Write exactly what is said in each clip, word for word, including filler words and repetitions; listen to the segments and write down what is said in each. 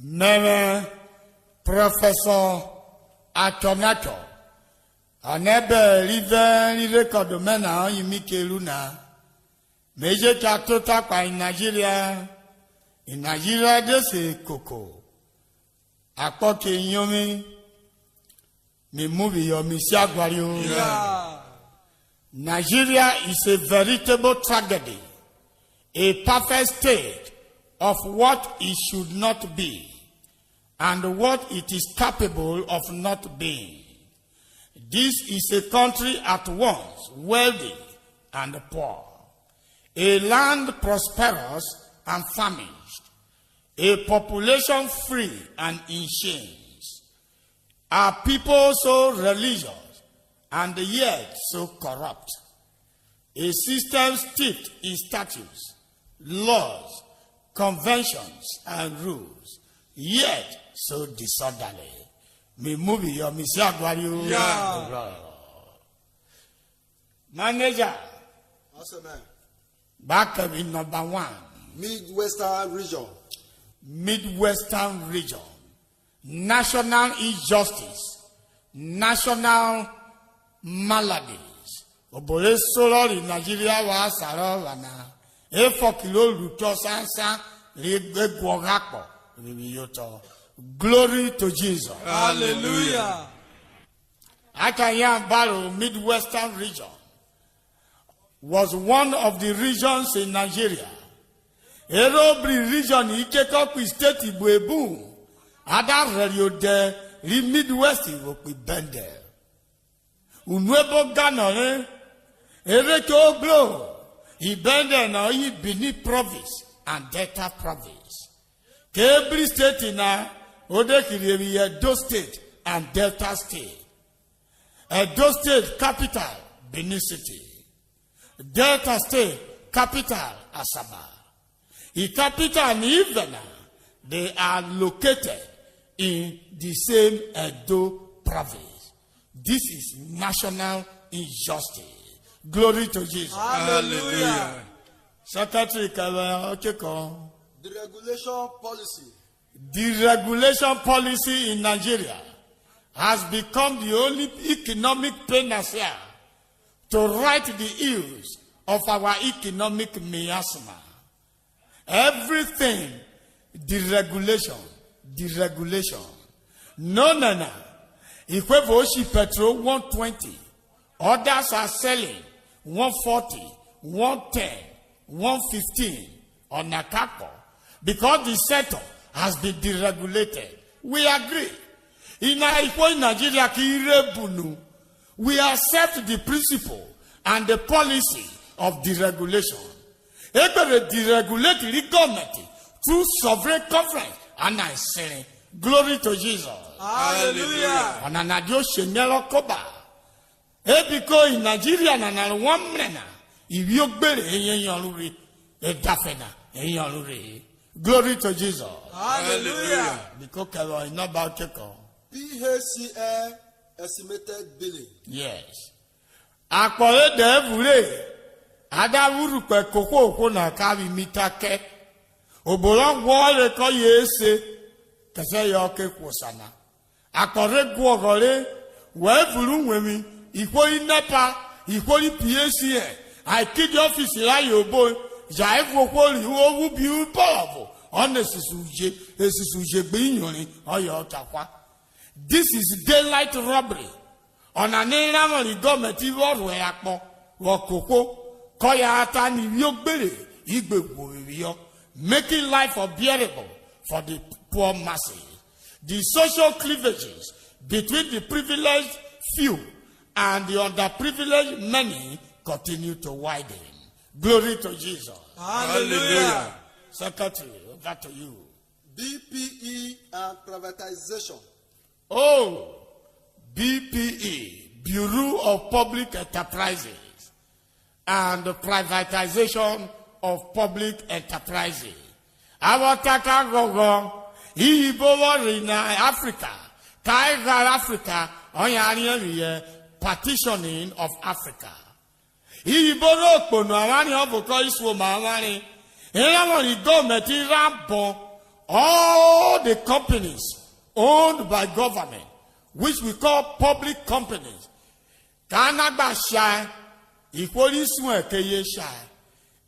Mẹvwẹ Prọfẹsọ Achọnachọ, ọnẹbẹ rivẹ ri rekọd mẹ na ọyen mi ke ru na. Me je cha tota kpahen Nigeria, Nigeria de se koko, akpọ ke yovwin, mi mu phiyọ, mi si aguario. Yeah. Nigeria is a veritable tragedy, a perfect state of what it should not be and what it is capable of not being. This is a country at once wealthy and poor, a land prosperous and famished, a population free and in chains, a people so religious and yet so corrupt, a system steeped in statutes, laws, conventions, and rules, yet so disorderly. Mi mu phiyọ, mi si aguario. Yeah. Manager. Awesome, man. Back in number one. Midwestern region. Midwestern region. National injustice, national maladies. Obo re sorọ ri Nigeria vwẹ asan rọ epha na, efọ kiro ru otọ sansan ri eguọghọ akpọ rhivwi yotọ. Glory to Jesus. Hallelujah. A cha yan obaro Midwestern region was one of the regions in Nigeria. E ro bri region eje kọ kpo state buebun, a da rhẹriẹ odẹ ri Midwest vwo kpo Ibendel. Unu ebo ganọre, e re cho bro, Ibendel na ọye Benin province and Delta province. Ke bri state na, o de hirhe vwi Edo State and Delta State. Edo State capital, Benin City. Delta State capital, Asaba. The capital ni ivẹ na, they are located in the same Edo province. This is national injustice. Glory to Jesus. Hallelujah. Secretary, kẹvwẹ ọchekọ. Deregulation policy. Deregulation policy in Nigeria has become the only economic panacea to right the ills of our economic miasma. Everything deregulation, deregulation. Nonẹna, ihwo evo shi petrol one twenty, others are selling one forty, one ten, one fifteen, ọna kakpọ, because the sector has been deregulated. We agree. Ina ihwo in Nigeria ki rhe bunu. We accept the principle and the policy of deregulation. Ekpere deregulate ri government through sovereign conference ana sere. Glory to Jesus. Hallelujah. Ọnana dia oshenyẹ rọ koba. E biko in Nigeria nana ro wan mrẹ na, ivwiogbere eyen yọnrure, edafe na eyen yọnrure. Glory to Jesus. Hallelujah. Biko kẹvwẹ inọba ọchekọ. P H C N estimated billing. Yes. Akpọ re dẹvure, a da vwẹ urhukpẹ kohwo ohwo na ka vwẹ imita kẹ. Obo rọ ghwọre kọye e se, kẹsiẹye ọ ke hwosa na. Akpọ re guọghọ re, wẹ evunrẹ uwevwin, ihwo ri nepa, ihwo ri P H C N, ayen kidie ọfisi rayen obo, ja evun ohwo ri ovwubi ubọrọvo, ọ na esisi uje, esisi uje gbe iyorin, ọye ọ cha hwa. This is daylight robbery. Ọnana eranvwọn ri gọọmẹnti vwọ rhuẹrẹ akpọ vwọ kohwo, kọye a ta ni ivwiogbere i gbe ghwovwi phiyọ, making life unbearable for the poor masses. The social cleavages between the privileged few and the underprivileged many continue to widen. Glory to Jesus. Hallelujah. Secretary, over to you. B P E and privatization. Oh, B P E, Bureau of Public Enterprises and Privatization of Public Enterprises. Avwọ ta ka ghọghọ, iyibo vwọ rhe na Africa, ka eghare Africa, ọyen a riẹn phiyọ partitioning of Africa. Iyibo ro kpono avwanre ọvo kọ isuoma avwanre. Erọnvwọn ri gọọmẹnti ra bọn All the companies owned by government, which we call public companies, ka na gba shae, ihwo ri suẹn ke ye shae.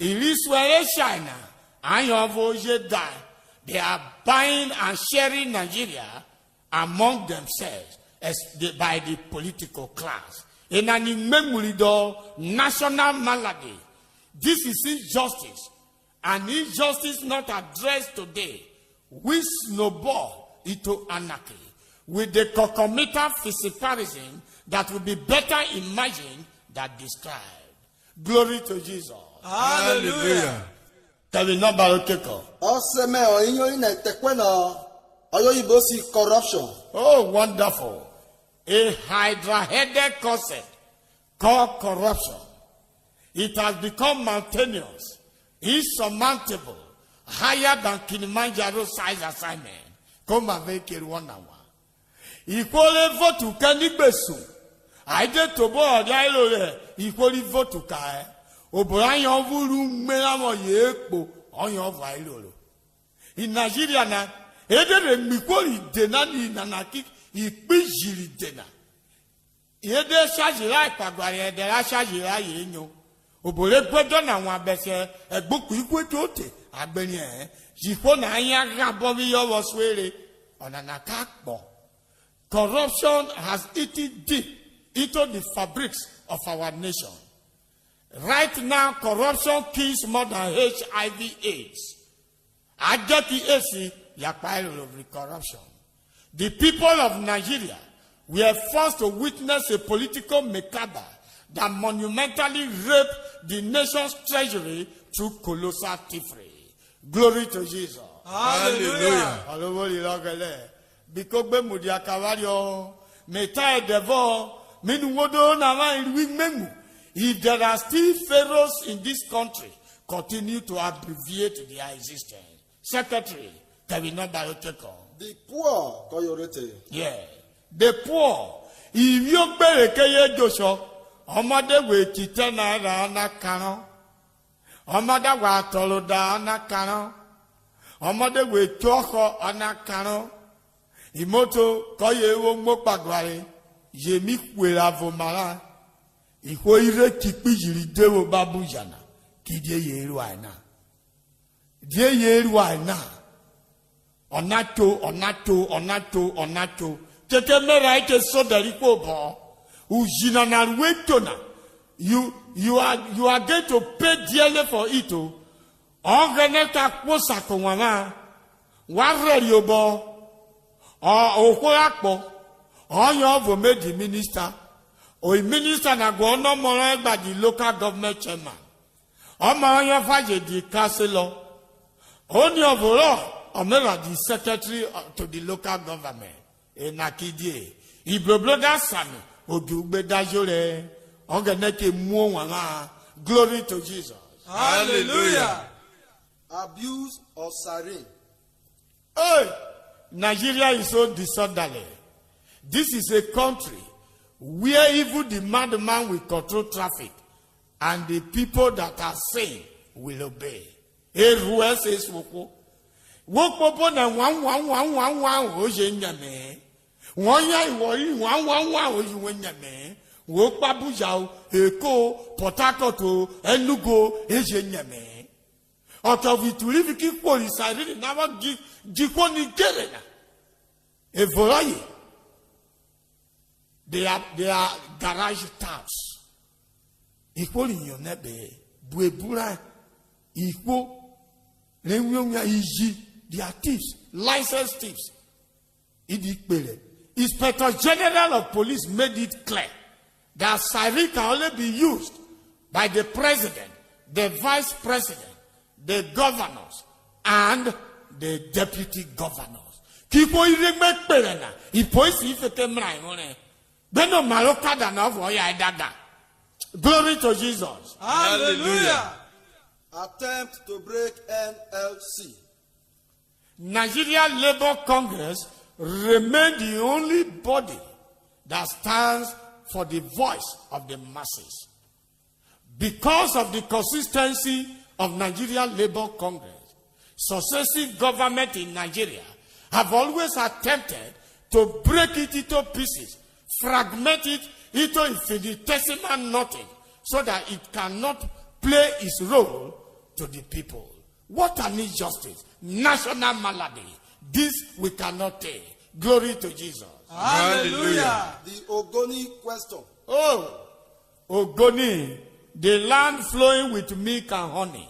I ri suẹn re shae na, ayen ọvo je dae. They are buying and sharing Nigeria among themselves as the, by the political class. Enani memurido national malady. This is injustice. An injustice not addressed today will snowball into anarchy with the concomitant fisipalism that will be better imagined than described. Glory to Jesus. Hallelujah. Kẹvwẹ nọmba ro chekọ. Ọsẹ mẹ ọ iyori nẹ tẹkuẹ nọ ọyoyibo si corruption. Oh, wonderful. A hydra-headed concept called corruption. It has become mountainous, insurmountable, higher than Kilimanjaro size assignment. Koma ve ke ruọ na wa. Ihwo re votu kẹ nigbesun, a de tobọ ọ dia iro rẹ ihwo ri votu kaẹ. Obo rẹ ayen ọvo ru gberan vwọ ye kpo, ọyen ọvo a iroro. In Nigeria na, e de rhe mu ihwo ride na ni nana ki ikpiji ride na. E de shaji ra ikpagua rẹ ẹdẹ ra shaji ra ye nyo. Obo re guẹdjọ na wan bẹsiẹ ẹgbukpe ihwe te ote a gbe riẹn-ẹn. Ji ihwo na ayen a ghabọ phiyọ vwọ suere. Ọnana ka kpọ. Corruption has eaten deep into the fabrics of our nation. Right now, corruption kills more than H I V AIDS. A djẹ ki esi yakpa iroro vwi corruption. The people of Nigeria were forced to witness a political macabre that monumentally raped the nation's treasury through colossal thievery. Glory to Jesus. Hallelujah. Ọrovwori rọ ghẹlẹ, biko gbe mudia kavwariọ. Me ta ẹdẹ vọ, mi nu wodo na ma ru imwemwu. If there are still Pharaohs in this country, continue to abbreviate their existence. Secretary, kẹvwẹ nọmba ro chekọ. The poor kọyọ rete. Yeah. The poor. Ivwiogbere keye djoshọ. Ọmọde we titẹ naira na karan. Ọmọde ghwa tọrọ da na karan. Ọmọde we chọhọ na karan. Imoto kọye wo muo kpaguare, ye mi hwera vwoma ra. Ihwo ire ki kpiji ri de vwo babuja na, kidie ye ruae na? Die ye ruae na? Ọna cho, ọna cho, ọna cho, ọna cho. Keke me rha che sodẹ ri kpo obọ. Uji nana ru we cho na. You, you are, you are going to pay dearly for it o. Ọghẹnẹ ka hwosa kẹ ovwan na. Wa rhẹriẹ obọ. Ọ, ohwo rẹ akpọ, ọyen ọvo me di minista. O, minista na guọnọ ọmọ rẹ gba di local government chairman. Ọmọ rọyen ọfa je di councillor. Oniọvo rọ, ọ me rha di secretary to the local government. Ena kidie, ibrobro da sami, odjugbe da jore, Ọghẹnẹ ke mu ovwan ra. Glory to Jesus. Hallelujah. Abuse of siren. Hey, Nigeria is so disorderly. This is a country where even the madman will control traffic and the people that are sane will obey. Erhuẹ se suokwo. Wo kpobo na wan, wan, wan, wan, wan, o je nyẹme. Wọ́n yá ìwọ yìí, wọ́n, wọ́n, wọ́n, o yi wọ́n nyẹme. Wo kpa Abuja o, Eko o, Port Harcourt o, Enugu o, e je nyẹme. Ọke ọvo iturivi ki hwori siren na vwọ ji, ji ihwo ni gere na. Evo rọye, they are, they are garage touts. Ihwo ri nyo nẹbe, buebu ra, ihwo re wian wian iji, they are thieves, licensed thieves. Idi kpere. Inspector General of Police made it clear that siren can only be used by the president, the vice president, the governors, and the deputy governors. Ki ihwo ire gbe kpere na, ipoisi ife ke mra ẹro rẹ. Gbe no maro kada na ọvo ọye aye da ga. Glory to Jesus. Hallelujah. Attempt to break N L C. Nigeria Labour Congress remain the only body that stands for the voice of the masses. Because of the consistency of Nigeria Labour Congress, successive government in Nigeria have always attempted to break it into pieces, fragment it into infinitesimal nothing, so that it cannot play its role to the people. What an injustice! National malady! This we cannot take. Glory to Jesus. Hallelujah. The Ogoni question. Oh, Ogoni, the land flowing with milk and honey,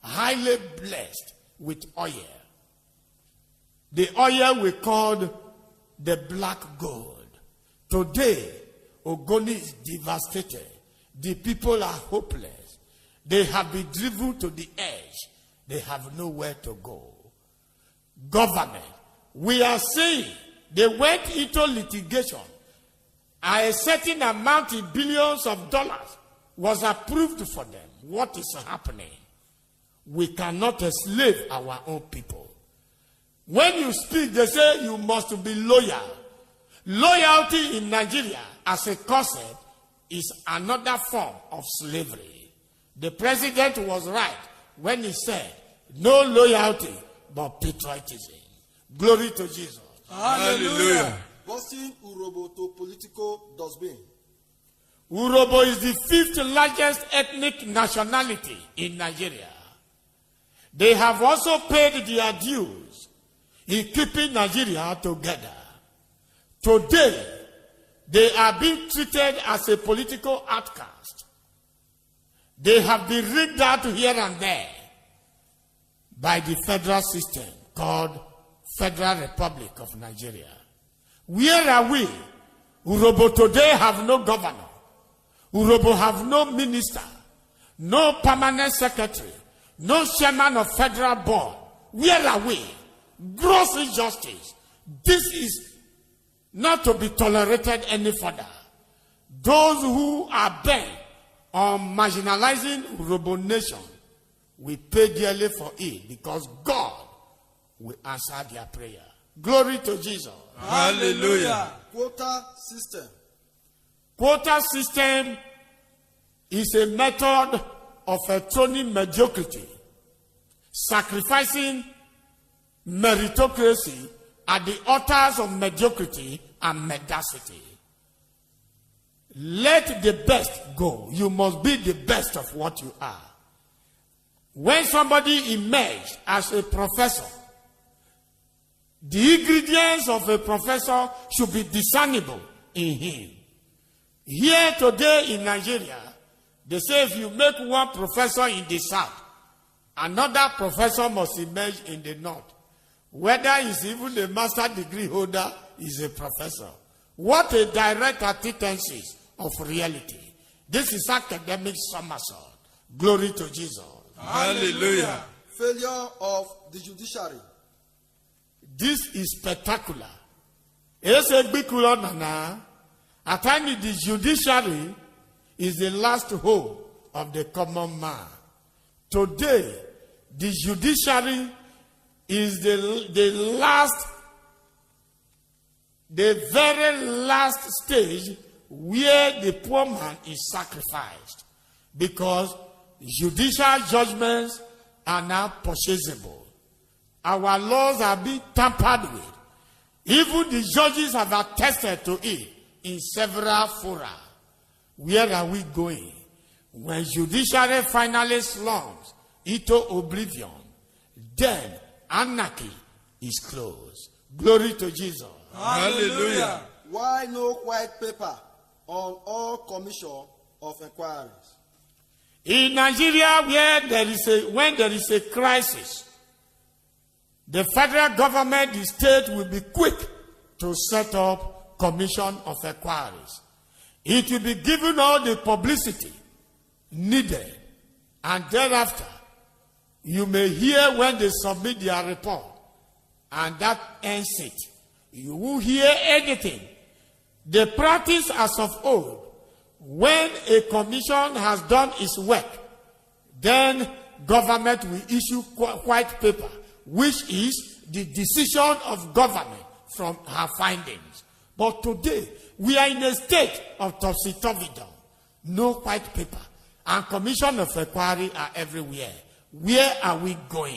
highly blessed with oil. The oil we called the black gold. Today, Ogoni is devastated. The people are hopeless. They have been driven to the edge. They have nowhere to go. Government, we are seeing they went into litigation. A certain amount in billions of dollars was approved for them. What is happening? We cannot enslave our own people. When you speak, they say you must be loyal. Loyalty in Nigeria as a concept is another form of slavery. The president was right when he said, "No loyalty but patriotism." Glory to Jesus. Hallelujah. Busing Urhobo to political dustbin. Urhobo is the fifth largest ethnic nationality in Nigeria. They have also paid their dues in keeping Nigeria together. Today, they are being treated as a political outcast. They have been rigged out here and there by the federal system called Federal Republic of Nigeria. Where are we? Urhobo today have no governor. Urhobo have no minister, no permanent secretary, no chairman of federal board. Where are we? Gross injustice. This is not to be tolerated any further. Those who are bent on marginalizing Urhobo nation will pay dearly for it, because God will answer their prayer. Glory to Jesus. Hallelujah. Quota system. Quota system is a method of enthroning mediocrity, sacrificing meritocracy at the altars of mediocrity and mendacity. Let the best go. You must be the best of what you are. When somebody emerges as a professor, the ingredients of a professor should be discernible in him. Here today in Nigeria, they say if you make one professor in the south, another professor must emerge in the north. Whether he's even a master degree holder, he's a professor. What a direct antithesis of reality. This is academic somersault. Glory to Jesus. Hallelujah. Failure of the judiciary. This is spectacular. Ese gbikuro nana, at times the judiciary is the last hope of the common man. Today, the judiciary is the, the last, the very last stage where the poor man is sacrificed, because judicial judgments are now purchasable. Our laws have been tampered with. Even the judges have attested to it in several fora. Where are we going? When judiciary finally slumps into oblivion, then anarchy is close. Glory to Jesus. Hallelujah. Why no white paper on all commission of inquiries? In Nigeria, where there is a, when there is a crisis, the federal government, the state will be quick to set up commission of inquiries. It will be given all the publicity needed, and thereafter, you may hear when they submit their report, and that ends it. You won't hear anything. The practice as of old, when a commission has done its work, then government will issue qu-, white paper, which is the decision of government from her findings. But today, we are in a state of topsy-turvydom. No white paper, and commission of inquiry are everywhere. Where are we going?